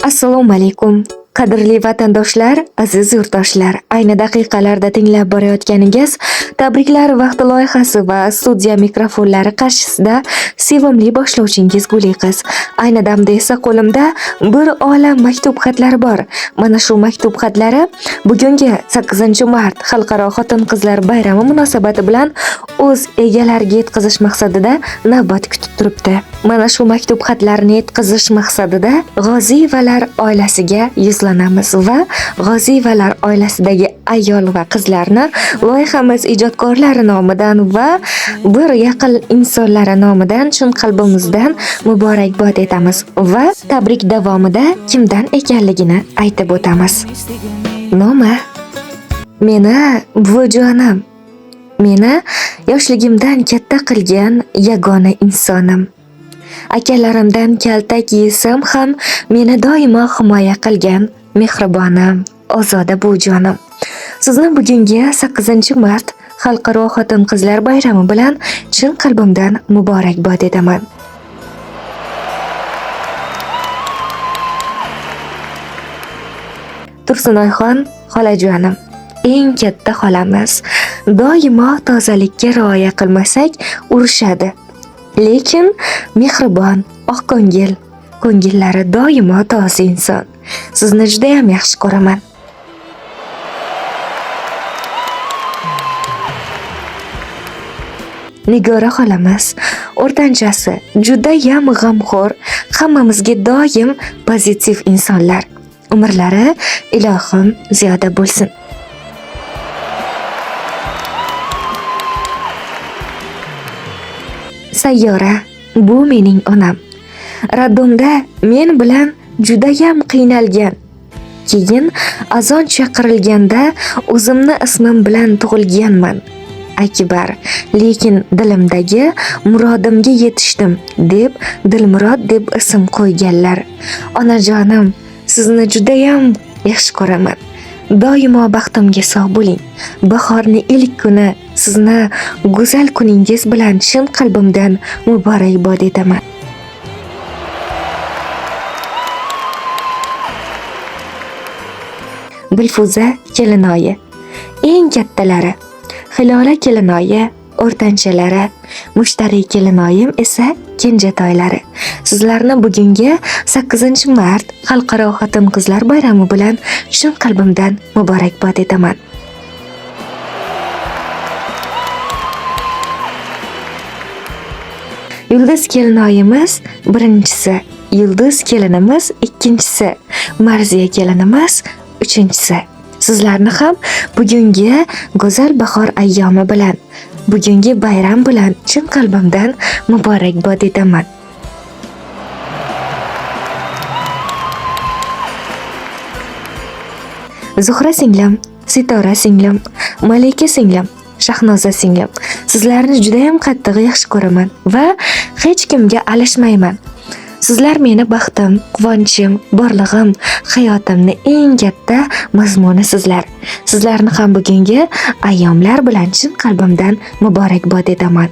Assalomu alaykum. Qadrli vatandoshlar, aziz yurtdoshlar, ayni daqiqalarda tinglab borayotganingiz Tabriklar vaqti loyihasi va studiya mikrofonlari qarshisida sevimli boshlovchingiz Guli qiz. Ayni damda esa qo'limda bir olam maktub xatlari bor. Mana shu maktub xatlari bugungi 8-mart Xalqaro xotin-qizlar bayrami munosabati bilan o'z egalariga yetkazish maqsadida navbat kutib turibdi. Mana shu maktub xatlarini yetkazish maqsadida G'oziyevalar oilasiga yuzlanamiz va G'oziyevalar oilasidagi ayol va qizlarni loyihamiz ijodkorlari nomidan va bir yaqin insonlari nomidan chin qalbimizdan muborakbod etamiz va tabrik davomida kimdan ekanligini aytib o'tamiz. Noma meni buvijonim, meni yoshligimdan katta qilgan yagona insonim. Akalarimdan kaltak yesam ham meni doimo himoya qilgan mehribonim, Ozoda buvijonim. Sizni bugungi 8-mart Xalqaro xotin-qizlar bayrami bilan chin qalbimdan muborakbod etaman. Tursunoyxon xolajonim, eng katta xolamiz. Doimo tozalikka rioya qilmasak urushadi. Lekin mehribon, oqko'ngil, ko'ngillari doimo toza inson. Sizni juda ham yaxshi ko'raman. Nigora xolamiz, o'rtanchasi, judayam g'amxo'r, hammamizga doim pozitiv insonlar. Umrlari ilohim ziyoda bo'lsin. Sayyora, bu mening onam. Raddomda men bilan judayam qiynalgan. Keyin azon chaqirilganda o'zimni ismim bilan tug'ilganman. Akbar, lekin dilimdagi murodimga yetishdim deb Dilmurod deb ism qo'yganlar. Onajonim, sizni judayam yaxshi ko'raman. Doimo baxtimga sog' bo'ling. Bahorning ilk kuni sizni go'zal kuningiz bilan chin qalbimdan muborakbod etaman. Dilfuza kelinoyi, eng kattalari Hilola kelinoyi, o'rtanchalari, Mushtari kelinoyim esa kenjatoylari. Sizlarni bugungi 8-mart Xalqaro xotin-qizlar bayrami bilan chin qalbimdan muborakbod etaman. Yulduz kelinoyimiz birinchisi, Yulduz kelinimiz ikkinchisi, Marziya kelinimiz uchinchisi. Sizlarni ham bugungi go'zal bahor ayyomi bilan, bugungi bayram bilan chin qalbimdan muborakbod etaman. Zuhra singlim, Sitora singlim, Malika singlim, Shahnoza singlim, sizlarni juda ham qattiq yaxshi ko'raman va hech kimga alishmayman. Sizlar meni baxtim, quvonchim, borlig'im, hayotimni eng katta mazmuni sizlar. Sizlarni ham bugungi ayyomlar bilan chin qalbimdan muborakbod etaman.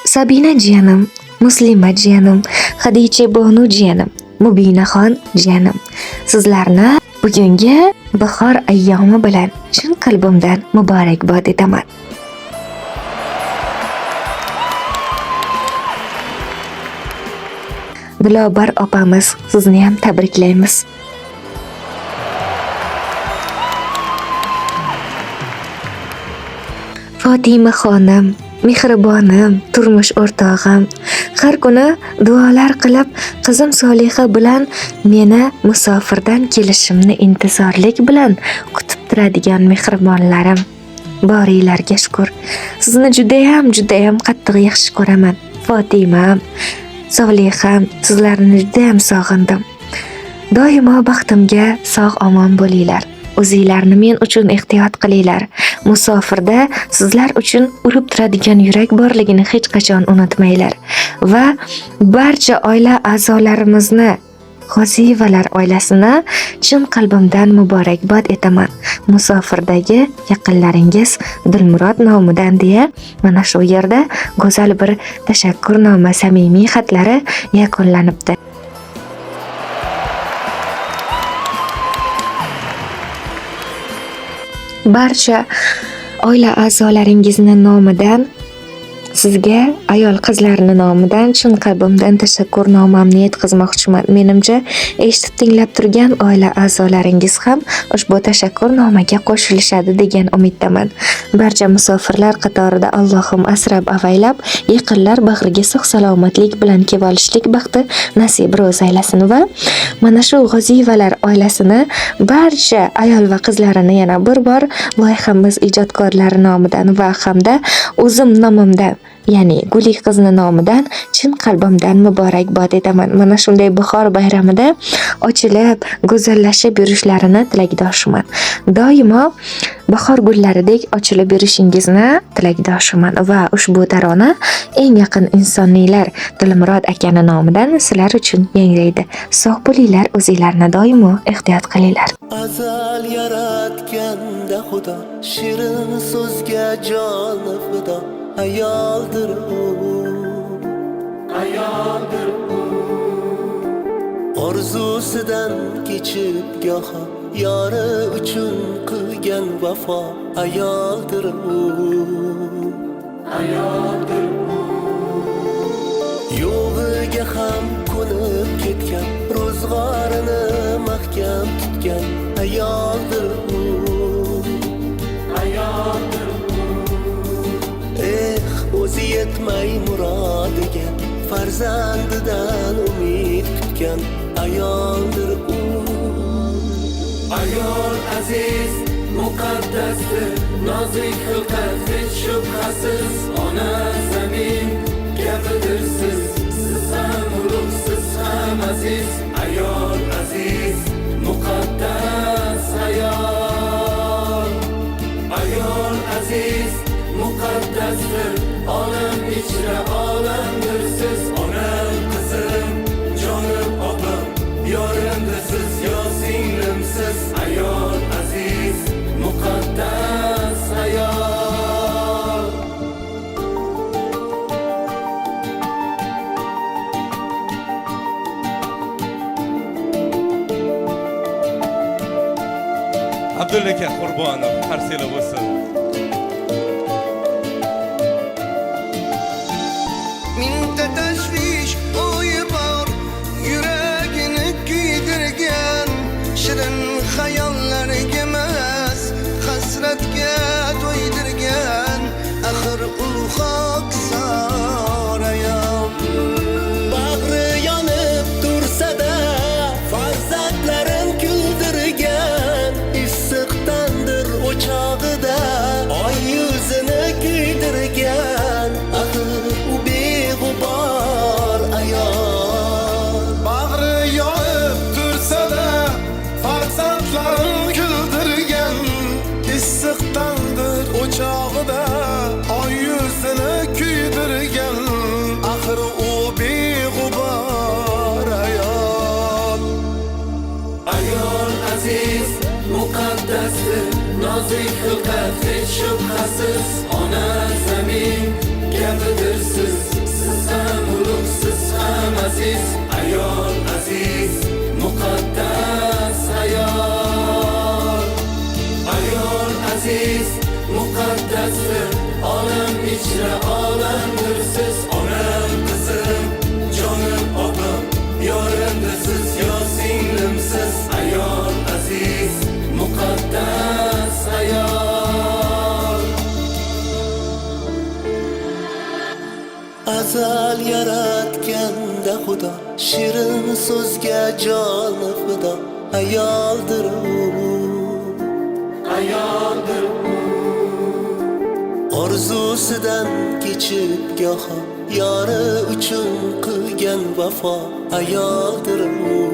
Sabina jiyanim, Muslima jiyanim, Xadicha Bonu jiyanim, Mubinaxon jiyanim. Sizlarni bugungi bahor ayyomi bilan chin qalbimdan muborakbod etaman. Dilobar opamiz, sizni ham tabriklaymiz. Fotima xonim, mehribonim, turmush o'rtog'im, har kuni duolar qilib, qizim Soliha bilan meni musofirdan kelishimni intizorlik bilan kutib turadigan mehribonlarim. Boringlarga shukr. Sizni judayam, judayam qattiq yaxshi ko'raman. Fotimam, Soliham, sizlarni judayam sog'indim. Doimo baxtimga sog' omon bo'linglar. O'zinglarni men uchun ehtiyot qilinglar. Musofirda sizlar uchun urib turadigan yurak borligini hech qachon unutmanglar. Va barcha oila a'zolarimizni G'oziyevalar oilasini chin qalbimdan muborakbod etaman. Musofirdagi yaqinlaringiz Dilmurod nomidan deya mana shu yerda go'zal bir tashakkurnoma samimiy xatlari yakunlanibdi. Barcha oila a'zolaringizni nomidan sizga ayol qizlarni nomidan chin qalbimdan tashakkurnomamni yetkazmoqchiman. Menimcha, eshitib tinglab turgan oila a'zolaringiz ham ushbu tashakkurnomaga qo'shilishadi degan umiddaman. Barcha musofirlar qatorida Allohim asrab avaylab, yaqinlar bag'riga sog' salomatlik bilan kelib olishlik baxti nasib ro'z aylasin va mana shu G'oziyevalar oilasini barcha ayol va qizlarini yana bir bor loyihamiz ijodkorlari nomidan va hamda o'zim nomimdan, ya'ni Guli qizni nomidan chin qalbimdan muborakbod etaman. Mana shunday bahor bayramida ochilib, go'zallashib yurishlarini tilakdoshiman. Doimo bahor gullaridek ochilib yurishingizni tilakdoshiman va ushbu tarona eng yaqin insoniylar Dilmurod akani nomidan sizlar uchun yangraydi. Sog' bo'linglar, o'zinglarni doimo ehtiyot qilinglar. Azal yaratganda Xudo shirin so'zga joni fido ayoldir u, ayoldir u. Orzusidan kechib goho yori uchun qilgan vafo ayoldir u, ayoldir u. Yo'g'iga ham ko'nib ketgan, ro'zg'orini mahkam tutgan ayoldir u, ayoldir u. Eh, o'zi yetmay murodiga, farzandidan umid kutgan ayoldir u. Ayol aziz, muqaddasdir, nozik xilqat hech shubhasiz. Ona zamin kabidirsiz, siz ham ulug', siz ham aziz. Ayol aziz, muqaddas ayol. Ayol aziz, muqaddasdir, olam ichra olamdir siz. Onam, qizim, jonim, opam, yorimdirsiz, yo singlimsiz. Ayol aziz, muqaddas ayol. Abdulla aka Qurbonov, qarsanglar bo'lsin. Mingta tashvish o'yi bor, yuragini kuydirgan, shirin xayollarga emas, hasratga to'ydirgan, axir u xokisor ayol. Bag'ri yonib tursa-da, farzandlarin kuldirgan, issiq tandir o'chog'ida oy yuzini kuydirgan, axir u beg'ubor ayol. Bag'ri yonib tursa-da, farzandlarin kuldirgan, issiq tandir o'chog'ida oy yuzini kuydirgan, axir u beg'ubor ayol. Ayol aziz, muqaddasdir, nozik xilqat hech shubhasiz. Ona zamin kabidirsiz, siz ham ulug', siz ham aziz. Ayol aziz, muqaddas ayol. Ayol aziz, muqaddasdir, olam ichra olamdir siz. Onam, qizim, jonim, opam, yorimdirsiz, yo singlimsiz. Ayol aziz, muqaddas ayol. Azal yaratganda Xudo shirin so'zga joni fido ayoldir u, ayoldir u. Orzusidan kechib goho yori uchun qilgan vafo ayoldir u.